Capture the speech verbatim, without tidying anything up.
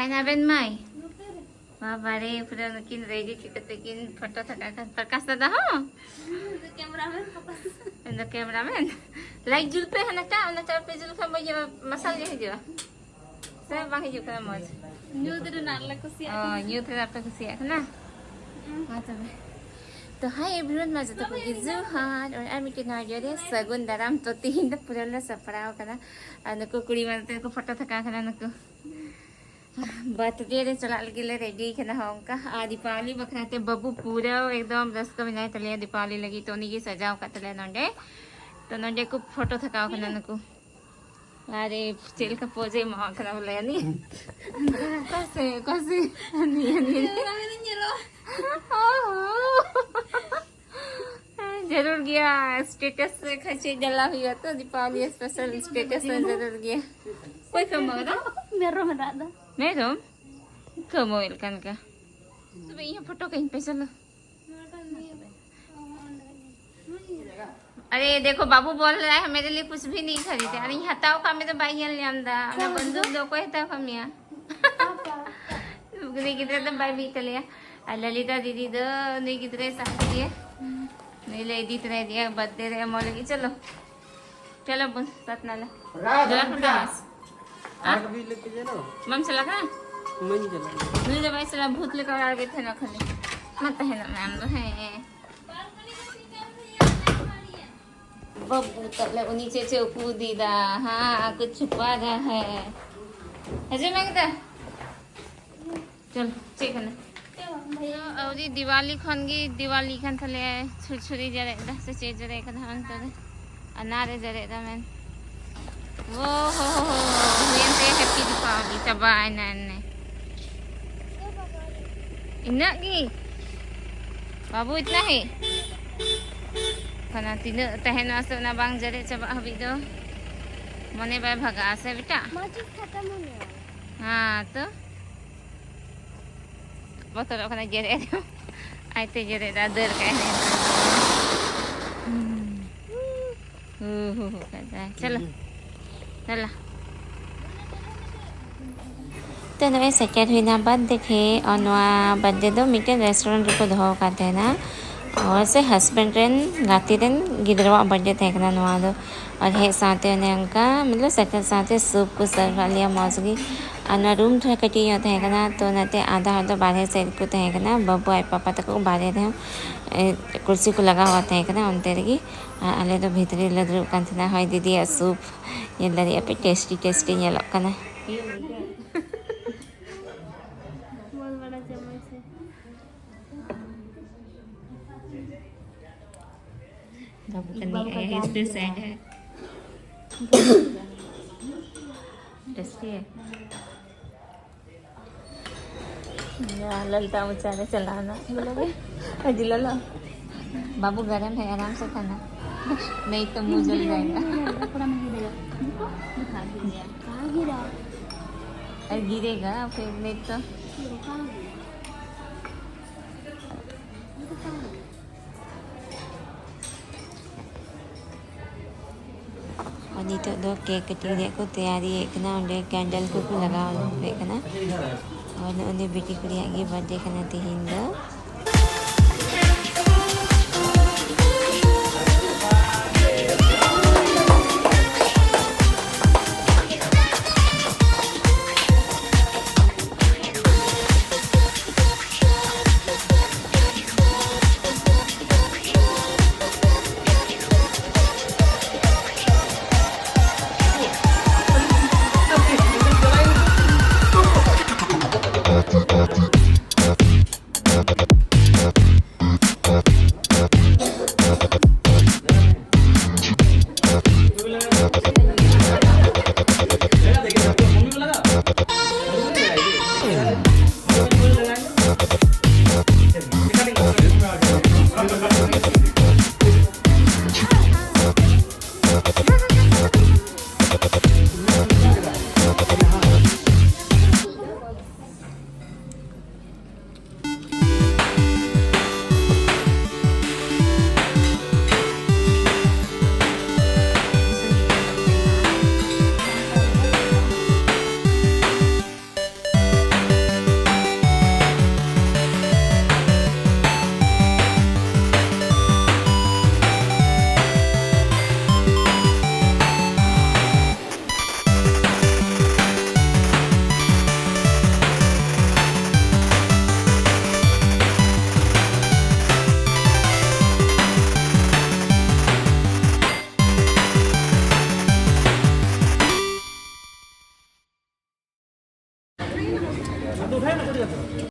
ᱟᱵᱮᱱ ᱢᱟᱭ? ᱵᱟᱵᱟᱨᱮ, ᱯᱩᱨᱟᱹ ᱱᱩᱠᱤᱱ ᱨᱮᱰᱤ ᱴᱷᱤᱠ ᱠᱟᱛᱮ ᱠᱤᱱ ᱯᱷᱳᱴᱳ ᱛᱷᱟᱠᱟ ᱠᱟᱱ᱾ ᱯᱨᱚᱠᱟᱥ ᱫᱟᱫᱟ ᱦᱚᱸ? ᱩᱱᱤ ᱫᱚ ᱠᱮᱢᱨᱟᱢᱮᱱ᱾ ᱞᱟᱭᱤᱴ ᱡᱩᱞ ᱯᱮ ᱦᱟᱱᱟᱴᱟᱜ, ᱚᱱᱟᱴᱟᱜ ᱯᱮ ᱡᱩᱞ ᱠᱷᱟᱱ ᱢᱚᱡᱽ ᱧᱚᱜ ᱢᱟᱨᱥᱟᱞ ᱧᱚᱜ ᱦᱤᱡᱩᱜᱼᱟ᱾ ᱥᱮ ᱵᱟᱝ ᱦᱤᱡᱩᱜ ᱠᱟᱱᱟ ᱢᱚᱡᱽ? ᱧᱩᱛ ᱨᱮᱱᱟᱜ ᱞᱮ ᱠᱩᱥᱤᱭᱟᱜ ᱚ, ᱠᱟᱱᱟ᱾ ᱧᱩᱛ ᱨᱮᱱᱟᱜ ᱯᱮ ᱠᱩᱥᱤᱭᱟᱜ ᱠᱟᱱᱟ? ᱢᱟ ᱛᱚᱵᱮ᱾ ᱛᱚ, hi everyone, ᱢᱟ ᱡᱚᱛᱚ ᱠᱚᱜᱮ ᱡᱚᱦᱟᱨ᱾ ᱟᱨ, ᱟᱨ ᱢᱤᱫᱴᱮᱱ ᱱᱟᱣᱟ video ᱨᱮ ᱥᱟᱹᱜᱩᱱ ᱫᱟᱨᱟᱢ᱾ ᱛᱚ, ᱛᱤᱦᱤᱧ ᱫᱚ ᱯᱩᱨᱟᱹ ᱞᱮ ᱥᱟᱯᱲᱟᱣ ᱠᱟᱱᱟ᱾ ᱟᱨ ᱱᱩᱠᱩ ᱠᱩᱲᱤ ᱢᱟ ᱱᱚᱛᱮ ᱠᱚ ᱯᱷᱳᱴᱳ ᱛᱷᱟᱠᱟ ᱠᱟᱱᱟ ᱱᱩᱠᱩ᱾ ᱵᱟᱨᱛᱷᱰᱮ ᱨᱮ ᱪᱟᱞᱟᱜ ᱞᱟᱹᱜᱤᱫ ᱞᱮ ᱨᱮᱰᱤ ᱠᱟᱱᱟ ᱦᱚᱸ ᱚᱱᱠᱟ᱾ ᱟᱨ ᱫᱤᱯᱟᱣᱞᱤ ᱵᱟᱠᱷᱨᱟ ᱛᱮ ᱵᱟᱹᱵᱩ ᱯᱩᱨᱟᱹ ᱮᱠᱫᱚᱢ ᱨᱟᱹᱥᱠᱟᱹ ᱢᱮᱱᱟᱭ ᱛᱟᱞᱮᱭᱟ ᱫᱤᱯᱟᱣᱞᱤ ᱞᱟᱹᱜᱤᱫ, ᱛᱚ ᱩᱱᱤᱜᱮ ᱥᱟᱡᱟᱣ ᱟᱠᱟᱫ ᱛᱟᱞᱮᱭᱟ ᱱᱚᱰᱮ᱾ ᱛᱚ ᱱᱚᱰᱮ ᱠᱚ ᱯᱷᱳᱴᱳ ᱛᱷᱟᱠᱟᱣ ᱠᱟᱱᱟ ᱱᱩᱠᱩ᱾ ᱟᱨᱮ ᱪᱮᱫ ᱞᱮᱠᱟ ᱯᱳᱡᱽ ᱮ ᱮᱢᱟᱣᱟᱜ ᱠᱟᱱᱟ ᱵᱚᱞᱮ ᱩᱱᱤ᱾ ᱚᱠᱟ ᱥᱮ, ᱚᱠᱟ ᱥᱮ? ᱩᱱᱤ, ᱩᱱᱤ, ᱩᱱᱤ᱾ ᱧᱮᱞᱚᱜ᱾ ᱚᱦᱚ᱾ ᱡᱟᱹᱨᱩᱲ ᱜᱮᱭᱟ, ᱥᱴᱮᱴᱟᱥ ᱨᱮ ᱠᱷᱟᱪᱮ ᱡᱟᱞᱟ ᱦᱩᱭᱩᱜᱼᱟ ᱛᱚ, ᱫᱤᱯᱟᱣᱞᱤ ᱥᱯᱮᱥᱟᱞ ᱥᱴᱮᱴᱟᱥ ᱨᱮ ᱡᱟᱹᱨᱩᱲ ᱜᱮᱭᱟ᱾ ᱚᱠᱚᱭ ᱠᱚ ᱮᱢᱟ ᱠᱟᱫᱟ? ᱢᱮᱨᱚᱢ ᱮ ᱨᱟᱜ ᱮᱫᱟ᱾ ᱢᱮᱨᱚᱢ? ᱠᱟᱹᱢᱟᱹᱣ ᱞᱮᱠᱟᱱ ᱠᱟ᱾ ᱛᱚᱵᱮ ᱤᱧ ᱦᱚᱸ ᱯᱷᱳᱴᱳ ᱠᱟᱹᱧ ᱯᱮ, ᱪᱚᱞᱚ᱾ ᱟᱨᱮ ᱫᱮᱠᱷᱳ, ᱵᱟᱵᱩ ᱵᱚᱞ ᱨᱟᱦᱟ ᱦᱟᱭ, ᱢᱮᱨᱮ ᱞᱤᱭᱮ ᱠᱩᱪ ᱵᱷᱤ ᱱᱟᱦᱤᱸ ᱠᱷᱟᱨᱤᱫᱟ᱾ ᱟᱨᱤᱧ ᱦᱟᱛᱟᱣ ᱠᱟᱜ ᱢᱮ ᱫᱚ ᱵᱟᱭ ᱧᱮᱞ ᱧᱟᱢ ᱫᱟ᱾ ᱚᱱᱟ ᱵᱚᱱᱫᱩᱠ ᱫᱚ ᱚᱠᱚᱭ ᱦᱟᱛᱟᱣ ᱠᱟᱜ ᱢᱮᱭᱟ? ᱩᱱᱤ ᱜᱤᱫᱽᱨᱟᱹ ᱫᱚ ᱵᱟᱭ ᱵᱤᱜ ᱛᱟᱞᱮᱭᱟ᱾ ᱟᱨ ᱞᱟᱞᱤᱛᱟ ᱫᱤᱫᱤ ᱫᱚ ᱱᱩᱭ ᱜᱤᱫᱽᱨᱟᱹᱭ ᱥᱟᱵ ᱠᱮᱫᱮᱭᱟ᱾ ᱱᱩᱭ ᱞᱮ ᱤᱫᱤ ᱛᱚᱨᱟᱭᱮᱫᱮᱭᱟ ᱵᱟᱨᱛᱷᱰᱮ ᱨᱮ ᱮᱢᱚᱜ ᱞᱟᱹᱜᱤᱫ᱾ ᱪᱚᱞᱚ, ᱪᱚᱞᱚ ᱵᱚᱱ ᱥᱟᱛ ᱱᱟᱞᱟ᱾ ᱨᱟᱜ ᱡᱚᱲᱟ ᱫᱟᱢ ᱠᱷᱩᱱᱴᱟᱹᱣ ᱪᱟ᱾ ᱢᱮᱥ᱾ ᱟᱨ ᱵᱤ ᱞᱮ ᱯᱮ ᱡᱮᱱᱚ᱾ ᱵᱟᱢ ᱪᱟᱞᱟᱜ ᱠᱟᱱᱟ? ᱢᱟᱹᱧ ᱪᱟᱞᱟᱜ ᱠᱟᱱᱟ᱾ ᱱᱩᱭ ᱫᱚ ᱵᱟᱭ ᱪᱟᱞᱟᱜᱼᱟ, ᱵᱷᱩᱛ ᱞᱮᱠᱟ ᱚᱲᱟᱜ ᱨᱮᱜᱮ ᱛᱟᱦᱮᱱᱟ ᱠᱷᱟᱹᱞᱤ᱾ ᱢᱟ ᱛᱟᱦᱮᱱᱚᱜ ᱢᱮ ᱟᱢ ᱫᱚ, ᱦᱮᱸ᱾ ᱵᱟᱹᱵᱩ ᱛᱟᱞᱮ ᱩᱱᱤ ᱪᱮᱫ ᱪᱮᱫ ᱩᱠᱩ ᱤᱫᱤᱭᱮᱫᱟ? ᱦᱮᱸ, ᱠᱩᱪ ᱪᱷᱩᱯᱟ ᱨᱟᱦᱟ ᱦᱟᱭ᱾ ᱦᱤᱡᱩᱜ ᱢᱮ ᱜᱤᱫᱟᱹ᱾ ᱪᱚᱞ, ᱪᱮᱫ ᱠᱟᱱᱟ? ᱟᱹᱣᱨᱤ ᱫᱤᱣᱟᱞᱤ ᱠᱷᱚᱱ ᱜᱮ, ᱫᱤᱣᱟᱞᱤ ᱠᱟᱱ ᱛᱟᱞᱮᱭᱟ᱾ ᱪᱷᱩᱨᱪᱷᱩᱨᱤ ᱡᱮᱨᱮᱫ ᱫᱟ ᱥᱮ ᱪᱮᱫ ᱡᱮᱨᱮᱫ ᱠᱟᱱᱟ ᱚᱱᱛᱮ ᱨᱮ? ᱟᱱᱟᱨᱮ ᱡᱮᱨᱮᱫ ᱫᱟ ᱢᱮᱱ᱾ ᱳ ᱦᱳ ᱦᱳ ᱦᱳ, ᱦᱩᱭᱮᱱ ᱛᱟᱭᱟ ᱦᱮᱯᱤ ᱫᱤᱯᱟᱣᱞᱤ, ᱪᱟᱵᱟᱭᱮᱱᱟ ᱮᱱᱮ᱾ ᱤᱱᱟᱹᱜ ᱜᱮ? ᱵᱟᱹᱵᱩ, ᱤᱛᱱᱟ ᱦᱤ? ᱠᱟᱱᱟ, ᱛᱤᱱᱟᱹᱜ ᱛᱟᱦᱮᱱᱟ ᱥᱮ ᱚᱱᱟ ᱵᱟᱝ ᱡᱮᱨᱮᱫ ᱪᱟᱵᱟᱜ ᱦᱟᱹᱵᱤᱡ ᱫᱚ ᱢᱚᱱᱮ ᱵᱟᱭ ᱵᱷᱟᱜᱟᱜᱼᱟ ᱥᱮ ᱵᱮᱴᱟ? ᱢᱟᱪᱤᱥ ᱠᱷᱟᱛᱟ ᱢᱚᱱᱮ᱾ ᱦᱮᱸ ᱛᱚ᱾ ᱵᱚᱛᱚᱨᱚᱜ ᱠᱟᱱᱟ ᱡᱮᱨᱮᱫ᱾ ᱟᱡᱛᱮ ᱡᱮᱨᱮᱫ ᱫᱟ, ᱫᱟᱹᱲ ᱠᱟᱜ ᱦᱩᱸ᱾ ᱦᱩ, ᱦᱩ, ᱦᱩ, ᱠᱟᱫᱟ᱾ ᱪᱚᱞᱚ᱾ ᱪᱚᱞᱚ᱾ ᱛᱚ ᱱᱚᱜᱼᱚᱭ ᱥᱮᱴᱮᱨ ᱦᱩᱭᱱᱟ ᱵᱟᱨᱛᱷᱰᱮ ᱴᱷᱮᱡ᱾ ᱟᱨ ᱱᱚᱣᱟ ᱵᱟᱨᱛᱷᱰᱮ ᱫᱚ ᱢᱤᱫᱴᱮᱱ ᱨᱮᱥᱴᱩᱨᱮᱱᱴ ᱨᱮᱠᱚ ᱫᱚᱦᱚ ᱟᱠᱟᱫ ᱛᱟᱦᱮᱱᱟ, ᱟᱨ ᱥᱮ ᱦᱟᱥᱵᱮᱱᱰ ᱨᱮᱱ ᱜᱟᱛᱮ ᱨᱮᱱ ᱜᱤᱫᱽᱨᱟᱹᱣᱟᱜ ᱵᱟᱨᱛᱷᱰᱮ ᱛᱟᱦᱮᱸ ᱠᱟᱱᱟ ᱱᱚᱣᱟ ᱫᱚ᱾ ᱟᱨ ᱦᱮᱡ ᱥᱟᱶᱛᱮ ᱚᱱᱮ ᱚᱱᱠᱟ, ᱢᱚᱛᱞᱚᱵ ᱥᱮᱴᱮᱨ ᱥᱟᱶᱛᱮ ᱥᱩᱯ ᱠᱚ ᱥᱟᱨᱵᱷ ᱟᱫ ᱞᱮᱭᱟ ᱢᱚᱡᱽ ᱜᱮ᱾ ᱟᱨ ᱱᱚᱣᱟ ᱨᱩᱢ ᱛᱷᱚᱲᱟ ᱠᱟᱹᱴᱤᱡ ᱧᱚᱜ ᱛᱟᱦᱮᱸ ᱠᱟᱱᱟ, ᱛᱚ ᱚᱱᱟᱛᱮ ᱟᱫᱷᱟ ᱦᱚᱲ ᱫᱚ ᱵᱟᱨᱦᱮ ᱥᱮᱫ ᱨᱮᱠᱚ ᱛᱟᱦᱮᱸ ᱠᱟᱱᱟ, ᱵᱟᱹᱵᱩ ᱟᱡ ᱯᱟᱯᱟ ᱛᱟᱠᱚ ᱵᱟᱨᱦᱮ ᱨᱮᱦᱚᱸ, ᱮ, ᱠᱩᱨᱥᱤ ᱠᱚ ᱞᱟᱜᱟᱣ ᱛᱟᱦᱮᱸ ᱠᱟᱱᱟ ᱚᱱᱛᱮ ᱨᱮᱜᱮ᱾ ᱟᱨ ᱟᱞᱮ ᱫᱚ ᱵᱷᱤᱛᱨᱤ ᱨᱮᱞᱮ ᱫᱩᱲᱩᱵ ᱠᱟᱱ ᱛᱟᱦᱮᱱᱟ᱾ ᱦᱳᱭ ᱫᱤᱫᱤᱭᱟᱜ ᱥᱩᱯ ᱧᱮᱞ ᱫᱟᱲᱮᱭᱟᱜᱼᱟ ᱯᱮ, ᱴᱮᱥᱴᱤ ᱴᱮᱥᱴᱤ ᱧᱮᱞᱚᱜ ᱠᱟᱱᱟ᱾ बोल बड़ा चम्मच से। बाबू का नहीं आया, इसलिए सैड है। टेस्टी है। ᱞᱟᱞᱴᱟ ᱢᱚᱪᱟ ᱨᱮ ᱪᱟᱞᱟᱣᱱᱟ᱾ ᱟᱹᱰᱤ ᱞᱚᱞᱚ᱾ बाबू गरम है, आराम से खाना। नहीं तो मुंह जल जाएगा। थोड़ा मैं गिरेगा। दिखा, गिरेगा। कहाँ गिरा? अरे गिरेगा फिर, नहीं तो। कहाँ गिरा? ये तो कहाँ गिरा? ᱟᱨ ᱱᱤᱛᱚᱜ ᱫᱚ ᱠᱮᱠ ᱠᱟᱴᱤᱝ ᱨᱮᱭᱟᱜ ᱠᱚ ᱛᱮᱭᱟᱨᱤᱭᱮᱫ ᱠᱟᱱᱟ, ᱚᱸᱰᱮ ᱠᱮᱱᱰᱮᱞ ᱠᱚᱠᱚ ᱞᱟᱜᱟᱣ ᱟᱹᱜᱩᱭᱮᱫ ᱠᱟᱱᱟ᱾ ᱟᱨ ᱱᱚᱜᱼᱚᱭ ᱱᱩᱭ ᱵᱤᱴᱤ ᱠᱩᱲᱤᱭᱟᱜ ᱜᱮ ᱵᱟᱨᱛᱷᱰᱮ ᱠᱟᱱᱟ ᱛᱮᱦᱮᱧ ᱫᱚ᱾